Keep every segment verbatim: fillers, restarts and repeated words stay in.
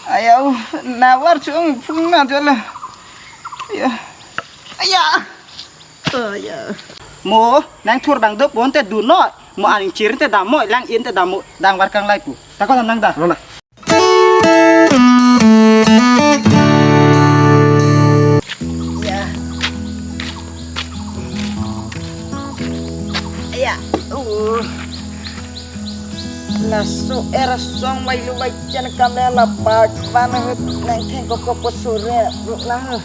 Ayau, navar chung phung na jala. Ayau. Ayau. Ayau. Mo, nang thur bang dop bonte dun noi. Mo aning chirin te dam noi, lang-in te dam noi, dang var kang lai pu. Ta ko dam nang da. Lo na. Ya. Ya. Uh. Laso er asong mailu mai chen kam le la part one ahut nang thengkok kok po sore. Ruk lang.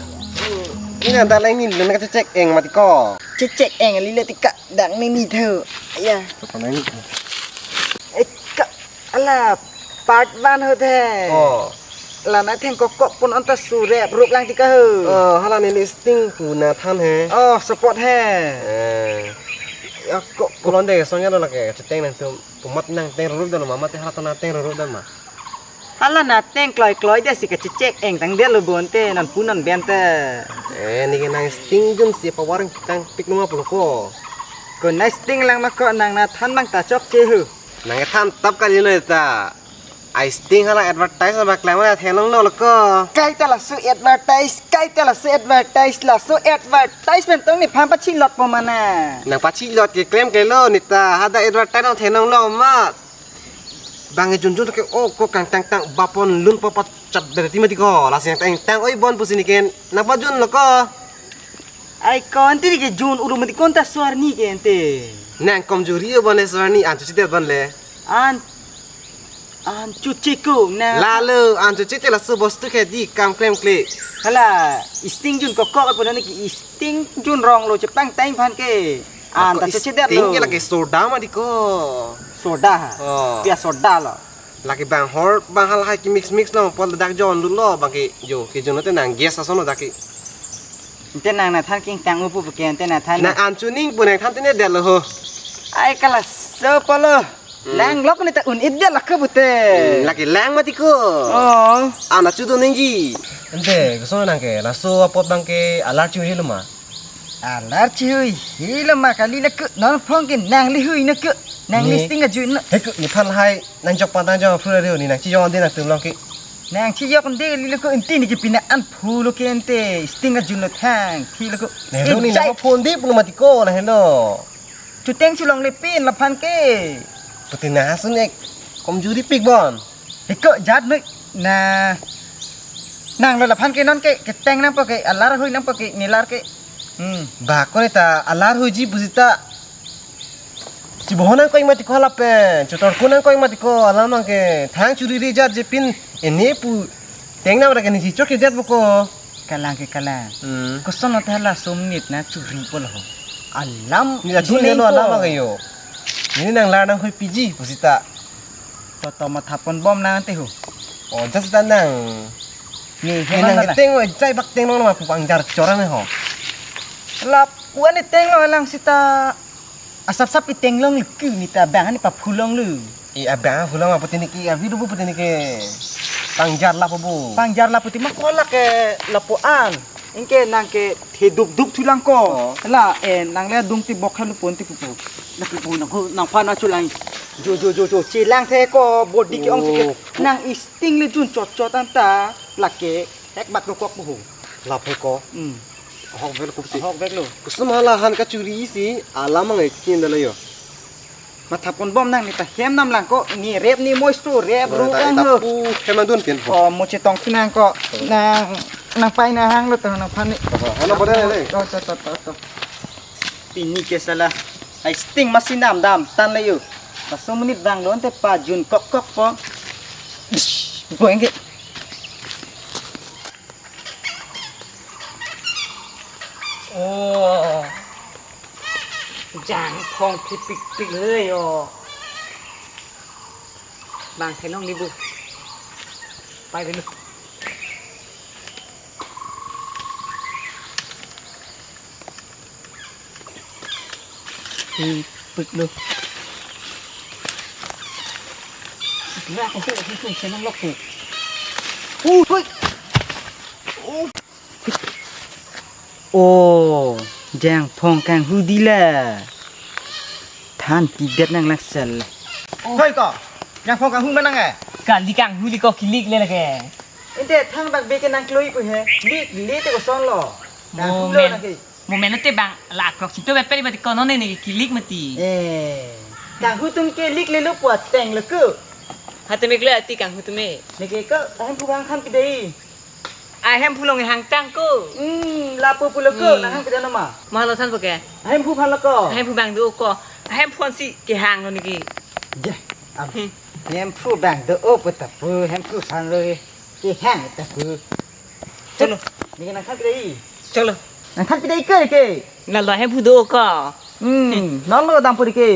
Ini ada lain ni, nang kachechek eng mati ko. Chechek eng lile tika dang ni ni tho. Ya. Apa lain ni? Eka, ala, part one ahut he. Oh. La nang thengkok kok pon anta sore, ruk lang tika ho. Oh, hala neli sting pu na than he. Oh, support he. Eh. Ya, kok kolon de song ya lo lake, cheteng nangtum, pumat nang teng ruruk dan mama te hala to nang teng ruruk dan ma. Hala nang teng kloi kloi de si kachechek eng tang de lo bonte, non pu non bente. Eh, neke nang sting jun si pavar tang pik numa pulo ko. Ko nang sting lang ma ko nang nang than bang ta chokche ho. Nang than tap kali noi ta. Ai sting hala advertise ba klang ma theng longlo lo ko. Kaita laso advertise, kaita laso advertise, laso advertisement tong nephan pachilot po mana. Nang pachilot ke klem ke lo neta, hadak advertise nang theng longlo ma. Bang e jun jun ke o ko kang tang tang bapon lun po pachat berti mati ko. Lasi nang tang tang oi bon pusi neke nang pajun lo ko. Ai ko ante neke jun ulu mati ko anta swarni ke ante. Nang komjuri o bon e swarni an chuchi det bon le. An, an chuchi ko na. Lalo an chuchi te laso bostu ke di kam klem kle. Hala, sting jun kok kok pon neke sting jun rong lo chepang tang phan ke. An ta chuchi det lo. Sting ke lake soda mati ko. Soda ha. Oh. Pia soda lo. Lake bang hor bang hal hai ke mix mix lo pol dak jon lo lo bang ke jo ke jon te nang gas ason lo dak ke. Ante nang nang than king tang upu ke ante nang than. Nang an chuning pu nang than te ne det lo ho. Ai kala so polo. Hmm. Lang lok ne ta un-e det la ke pute. Hmm, lake lang mati ko. Oh. Ana chu do ningji. Ante, koson nang ke, laso apot bang ke alar chu hilo ma. Alar chihui hilo ma kali la ke non phong ke nang lihui na ke. Nang ni sting ajun na. He ke ni phan hai nang jok pantang jok phru re ni nang chi jok de nang tum long ke. Nang chi jok de li lo ko inti ni ke pina an phu lo ke ante sting ajun lo thang thi lo ko. Ne lo ni nang phone di pulo mati ko la helo. Chuteng chulong le pin la phan ke. Pute na sun ek komjuri pik bon. Eko jat me na nang lo la phan ke non ke keteng nang po ke alar hui nang po ke nilar ke. Hmm. Ba ko ta alar hui ji pusita. Si bohon nang ko mati ko hala pen, chutor ko nang ko mati ko alam nang ke thang churi ri jat je pin ene pu teng na ra ke ni si chok ke jat po ko. Kalang ke kalang. Hmm. Koson no te hala som nit na churi po lo. Alam ni la chun duneng lo alam ko. Ke yo. Ni nang lar nang hui piji pusita. Toto mathapon bom nang te ho. Oh, just dan nang. Ni ni heman nang bala. Teng oi jai bak teng nong ma pu pangjar chora ne ho. Lap puan ni teng lo lang sita. Asap sap iteng long le ku ni ta bang ni pa phulong lu. I abang phulong apa tini ki abi dubu tini ke pangjar lapo bu. Pangjar lapo ti ma kolak ke lapo an. Ingke nang ke the dup dup thulang ko. Oh. La eh nang le dung ti bok halu pon ti pupu. Nang pupu nang ko nang phan na chulang. Jo jo jo jo chilang the ko body ke ong si ke. Oh. Nang sting le jun chot chot anta lake hek bak rokok bu. Lapo ko. Hmm. Hok vel ko ti. Hok vel lo. Kusum hala han kachuri si alam ang ekin dala yo. Mathapon bom nang ni ta hem nam lang ko ni rep ni moistu rep ro ta ang ta ho. Pu hem ang dun pen po. Oh mo chetong thu nang ko. Nang nang pai na hang lo to nang phan ni. Hana bode le. To to to to to. Pini ke sala. Ai sting masi nam dam tan le yo. Paso minit bang lo ante pa jun kok kok po. Boing ke. Oh. Jangphong thipik pik le yo. Bang thelong ni bu. Pai dulu. Hi, pik lo. Lah, aku tu, aku tu, senang lok tu. Uh, hui. Uh. Oh, jangphong kanghu di la. Than ti det nang laksel. Hoi ko, jangphong kanghu manang eh? Kali kanghu di ko kilik le lake. Ante thangbak be ke nangkloi pu he. Lik le te kosonlo. Nang Mo hulo men. nang ke. Mo men te bang la krok sito be peri mati kono ne ne kilik mati. Eh. Kanghu atum ke lik lelo pu ateng lo ko. Hate me kle ati kanghu atum e. Ne ke ko ahemphu bang khan pidei. Ahemphu long hangtang ko. Hmm, lapu pulo ko, Hmm. nang hang pidano ma. Mahalo than po ke. Ahemphu phan lo ko. Ahemphu bang do ko. Ahemphu ansi kehang lo niki. Je, am. Hmm. Hemphu bang do o pu ta pu, hemphu phan lo kehang ta pu. Cholo. Niki nang khan pidei. Cholo. Nang khan pidei ke ke. Lalo ahemphu do ko. Hmm, non lo dam pu ke.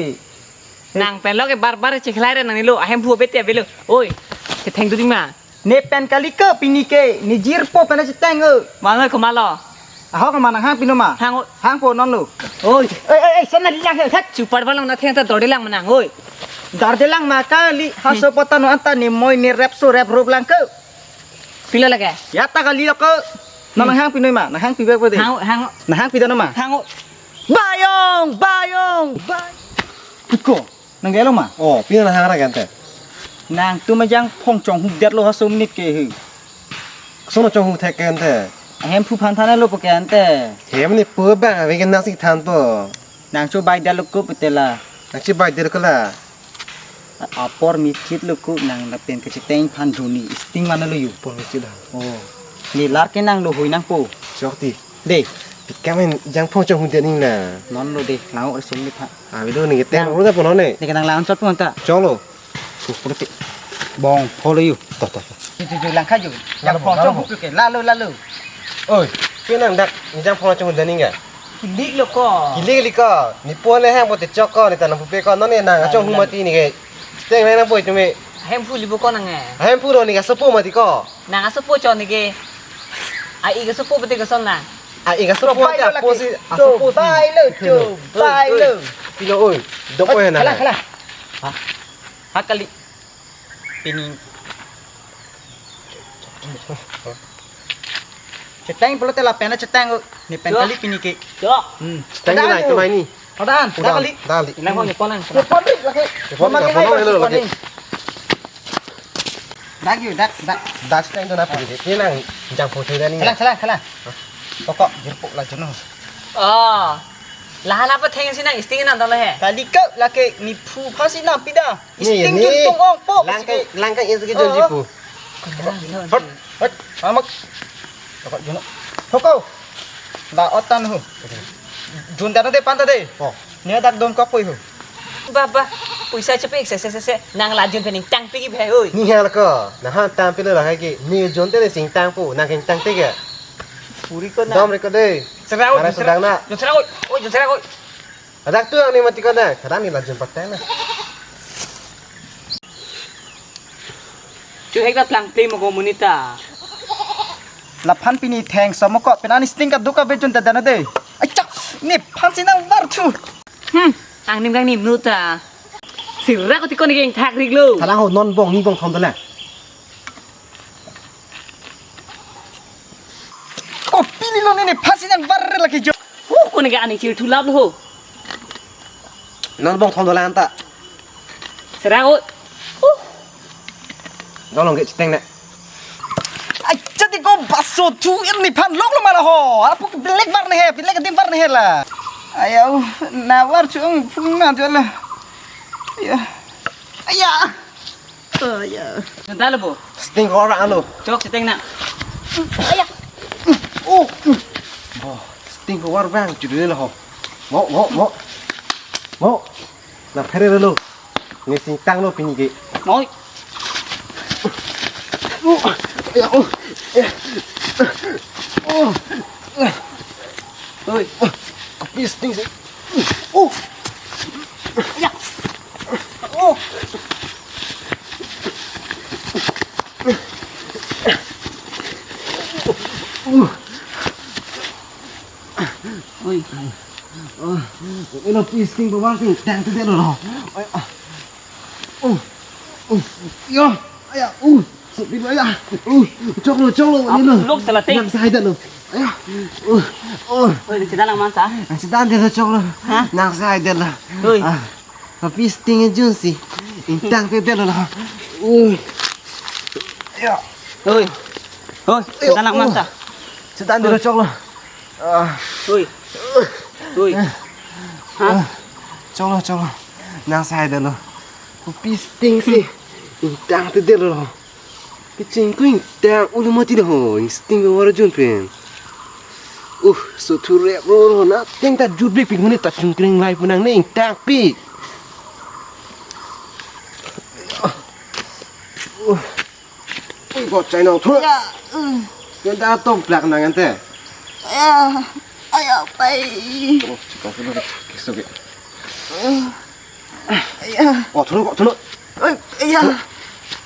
Nang pen lo ke bar bar chekhlai re nang nilo ahemphu bete avelo. Oi. Ketheng tu ding ma. Ne pen kali ke pini ke, ne jirpo pen cheteng o. Mano ko malo. Aho ko ma nang hang pino ma. Hang o. Hang po non lo. Oi. Oi, oi, oi, sana lilang he, thak. Chupar balong na theng ta dorde lang manang, oi. Dorde lang ma kali, haso Hmm. potano anta ne moi ne rep so rep rup lang ke. Pilo lage. Ya ta kali lo ke. Non Hmm. nang hang pino ma, nang hang pibe ko de. Hang o, hang o. Nang hang pidano ma. Hang o. Bayong, bayong, bay. Piko. Nang gelo ma? Oh, pino nang hang ra ke ante. Nangtum ajangphong chonghuk detlo ha so minute ke he. Sono chonghuk thek ke ante. Ahemphu phan than lo po ke ante. Hem ni pu bang ave ke nasi than po. Nang chobai detlo ko putela. Nang chobai detlo ko la. Apor michit lo ko nang lapen kacheteng phan juni sting mana lo yu. Apor michit lo. Oh. Ne lar ke nang lo hui nang po. Chok ti. De. Pika men jangphong chonghuk det ning na. Non lo de. Nang o sum ni tha. Ah, video ni ke teng Nang. ru ta po non ne. Ne ke nang lang chot pon ta. Chok lo. Ku pura ti. Bong, follow you. To, to, to. Ju, ju, ju, lang kha ju. Lalo, Jangphong lalo. chonghuk ke. Lalo, lalo. Oi, pi nang dak jangphong chonghuk det ning ga. Kilik lo ko. Kilik lik ko. Ne po le hang po te chok ko, ne ta nang pupe ko. Non ne nang Lalo, chonghuk lalo. mati ne ke. Teng nang po tu me. Ahemphu libo ko nang e. Ahemphu lo ne ke asopo mati ko. Nang asopo chon ne ke. A-ik asopo bete koson nang. A-ik asopo Chobai te lo apo lagi. si, asopo si. Chobai lo, chobai lo. Oi, oi. Pilo oi. Dok oi na. Khala, khala. Ha? Ha kali. Pini. Cheteng pulo te lapen cheteng o. Ne pen Yo. kali pini ke. Yo. Hmm. Cheteng Udah, ni yo. Cheteng ni. Udah, udah Udah, kali. Udah kali. Ilang ko nyepon nang. Nyepon ni lagi. Nyepon, Mama nyepon, kena nyepon, nyepon nyepon ni. ni. Dak yu, dak, dak. Dak cheteng tu na pun. Ini nang jangphong cheteng ni. Khala, khala, khala. Pokok jirpo la jono. Oh. Lahan apa theng si nang sting nang dolo he? Kali ke lake ne phu phan si nang pida. Ni, Sting ni. jun tung ong po. Langkai, langkai yang sakit Oh. jun jipu. Hot, hot, amak. Dapat jono. Hoko. La otan ho. Jun tano de panta de. Oh. Ne dak dom kok poi ho. Baba, puisa chepe se se se se. Nang la jun pening tang pigi bhe oi. Ni hal ko. Nang han tang pilo la kai ki. Ni jun te sing tang po, nang keng tang te ke. Puri ko na. Dom re ko de. Serang oi, Ara jun serang. sedang na. Jun serang oi. Oi, jun serang oi. Adak tu ang ni mati ko na. Kadang ni la jun patang na. Chu hek ta plang play mo ko monit ta. Laphan pini theng so mo ko penan sting ka duka bejun ta dana de. Ai chak, ne phan si nang var thu. Hmm, ang nim kang nim nu ta. Sira ko ti ko ni keng thak rik lo. Thalang ho non bong ni bong thom dala. Ko pini lo ne ne phan si nang var re lagi jo. Uh, ko ne ke ani chir thu lap lo ho. Non bong thom dala anta. Sira ko. Uh. Dong long ke cheteng ne. Ai, jadi ko baso thu in ni phan lok lo mala ho. Apu ke bilek var ne he, bilek dim var ne he la. Ayau, na var chu ong phung na jo la. Ayau. Ayau. Ayau. Nang dalo bo. Sting ko ra alo. Chok cheteng na. Ayau. Oh. Bo, sting ko var bang chu de lo ho. Mo, mo, mo. Mo. Na phere lo. Ni sing tang lo pini ke. Noi. Oh, ya, oh. Oh. Oi. Pis ting si. Oh. Ya. Oh. Oi. Oh, ino pis ting bawang ting tang tu dia lo. Oi, ah. Oh. Oh. Yo. Aya. Uh. Sepi lo ya. Uh. Chok lo, chok lo, Ap, ini lo. lok salah ting. Nang sai dah lo. Aya. Uh. Oh. Oi, ni sedang nang masa. Nang sedang dia lo chok lo. Hah? Nang sai dah lo. Oi. Ah. Pis ting jun si. Intang te dah lo. Uh. Ya. Oi. Hoi, ayo, setan lang oh. Manta. Setan dulu choklo. Ah, hoi. Hoi. Ha? Choklo, choklo. Nang sai dulu. Kopi sting si. Ingtang te dulu. Kecheng ko ingtang ulu mati dah ho. Sting ko wara jun pen. Uh, so thu rep ro ro na. Teng ta jut bik pik muni ta chungkring lai punang ne ingtang pik. Uh. Ui, got chai nong thu. Ya, uh. Yan ta tom plak nang ante. Ya, ayo pai. Oh, chika sulo, kiso ke. Uh. Ya. Oh, thuno, thuno. Oi, ya.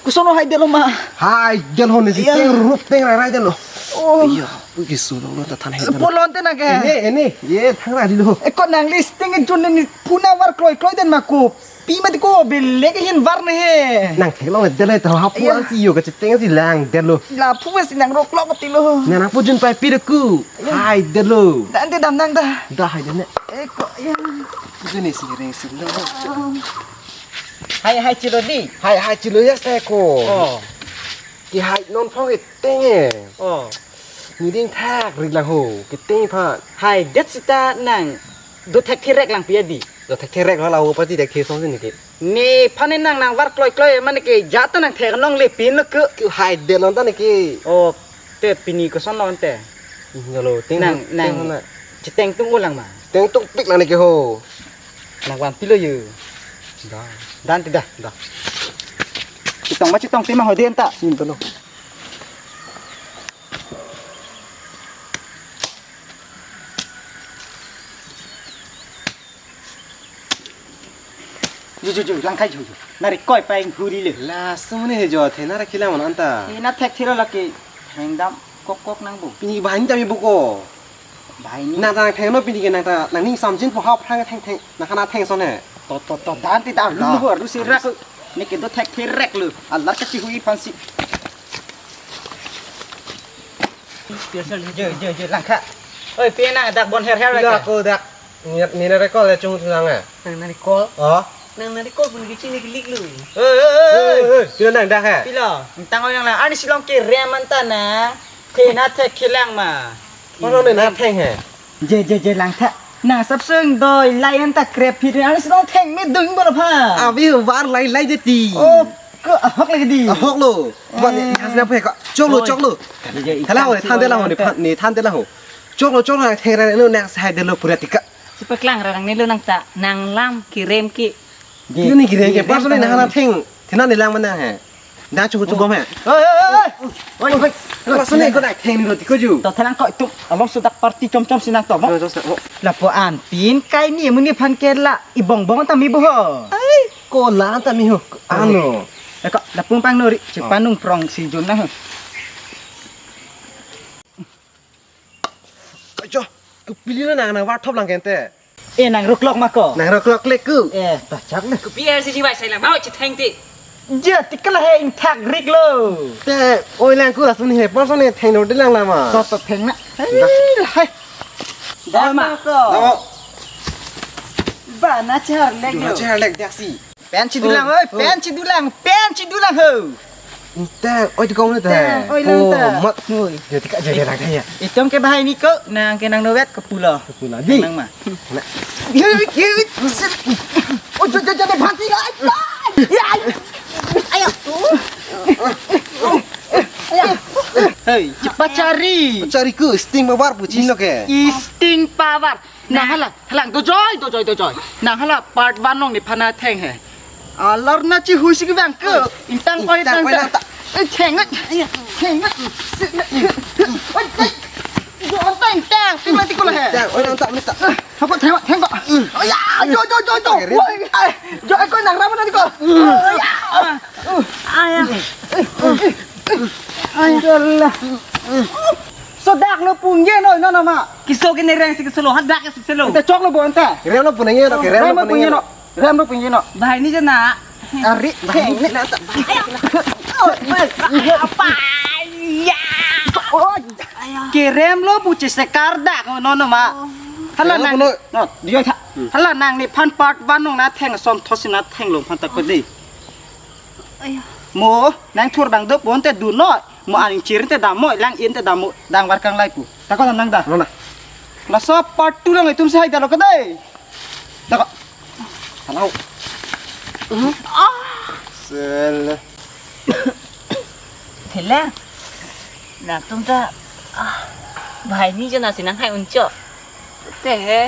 Kusono hai delo ma. Hai delo ne si ya. Teng rup teng rai rai delo. Oh. Ya, ui kiso lo ta than hai delo. Polon te na ke. Ini, ini. Ye, thang ra di lo. Eh, ko nang listing jun ni puna war kloi kloi den ma ko. Pi mati ko belek hin var ne he. Nang theklong delo ta hapu ya. An si yo kacheteng si lang delo. La pu si nang rok lok ti lo. Nang nang pujun pai pi ku. Ya. Hai delo. Dan te dam nang da. Da hai dene. Eh ko ya. Pujun ni si reng si lo. Hai hai chilo di. Hai hai chilo ya se ko. Oh. Ki hai non phong ke teng e. Oh. Ni ding thak rik lang ho. Ke teng phan. Hai det sita nang. Do thek thirek lang pi adi. Do thek thirek lo la ho pati thek thir song si ni ke. Nephan ne nang nang var kloi kloi mane ke jat ta nang thek nong le pin lo ke. Ke hai det lon ta ne ke. Oh, te pini koson lon te. Jalo, teng nang, teng nang na. Cheteng tung ulang ma. Teng tung pik lang ne ke ho. Nang van pilo yo. Da. Dan te da. Da. Chetong ma chetong te ma ho den ta. Sim to lo. Ju ju ju lang khai ju ju. Nari koi pa ing huri le. Laso mane he jo the nara kila mon anta. Ina thek thiro laki. Hengdam kok kok nang bu. Pini bahani jami buko. Bahani. Nang ta theng no pini ke nang ta nang ning samjin po hap thang theng theng. Nang kana theng son he. To to to dan ti da lu da. Lu lu ru si rak. Ni ke do thek thirek lu. Alar kachi hui phan si. Je je je je lang kha. Oi, pi nang dak bon her her. Ila ko dak. Ni ni na recall ya chung thang eh. Nang na recall. Oh. Nang na recall pun kichini kilik lu. Eh eh eh. Pila nang dak eh. Pila. Tang oi nang lang. Ani silong ke rem anta na. Te na thek khilang ma. Kono ne na theng he. Je je je lang tha. Nang sapsung doi lai anta krep phit ani silong theng me dung bolo pha. Abi var lai lai je ti. Oh, ko ahok lagi di. Ahok lo. Ba ni has na phe ka. Chok lo, chok lo. Thala ho, than de la ho, ni than de la ho. Chok lo, chok lo, nang theng ra no nang sai de lo pura tika. Si paklang ra nang ne lo nang ta, nang lam kirem ki. Kini kirem ke, pas ni nang na theng, thena ni lang mana he. Nang chu chu bom he. Oi oi oi. Oi oi. Pas ni ko nang theng ni lo tiko ju. To thalang ko tu, along sudak party chom chom sinang to. Lapu an pin kai ni muni phan ke la, ibong bong ta mi bo ho. Ai, ko la ta mi ho. Ano. Eko, lapung pang nori, chepanung prong si jun na ho. Ajo, kepili na nang nang warthop lang kente. Eh, nang ruklok ma ko. Nang ruklok le ku. Eh, tachak le. Kopi er si jiwai sai lang mau chetheng ti. Je, tikala he ingthak rik lo. Te, oi lang ku lasun he, pon son he theng no dilang lama. To to theng na. Hai, hai. Dama ko. Dama. Ba na char lek lo. Char lek dak si. Pen chidulang, oi, pen chidulang, pen chidulang ho. Tang, oi, tikong ni tang. Tang, oi, lang tang. Mat. Oi. Jadi kak jadi lang tang ya. Itum ke bahai ni ko, nang ke nang nowet ke pulo. Ke pulo. Di. Nang ma. Nak. Oi, jadi jadi pati lah. Ya. Ayo. Ayo. Hei, cepat cari. Cari ke sting power pucin lo ke. Sting power. Nang hala, hala, dojoi, dojoi, dojoi. Nang hala part one nong ni phana theng he. Alar na chi hui si kevang ke. Intang oi intang ta. Eh, theng ngat. Theng ngat. Oi, oi. Jo anta intang, pi mati kula he. Tang, oi, anta, mita. Hapo theng, theng ko. Oh ya, jo, jo, jo, jo. Oi, ai. Jo ko nang raman tadi ko. Oh ya. Aya. Aya. Sodak lo pungge no, no, no ma. Kiso ke nereng si kiso lo, hadak si selo. Anta chok lo bo anta. Rem lo punang ye no, rem lo punang ye no. Rem lo punang ye no. Bahai ni jana. Ari, bahai ni na ta. Apa ya? Oh. Kerem lo buce sekar dak no no ma. Hala nang. No, dia tha. Hala nang ni phan part one nong na theng son thos na theng lo phan ta ko di. Mo, nang thur bang dop bonte du no. Mo aning chirin te dammo, lang-in te dammo, dang var kang lai pu. Tako nang da. Nona. Laso part two lang itum si hai dalo kadai. Tako. Halo. Sel. Thela. Nangtum ta, ah, banghini jona si nanghai uncho. Te he.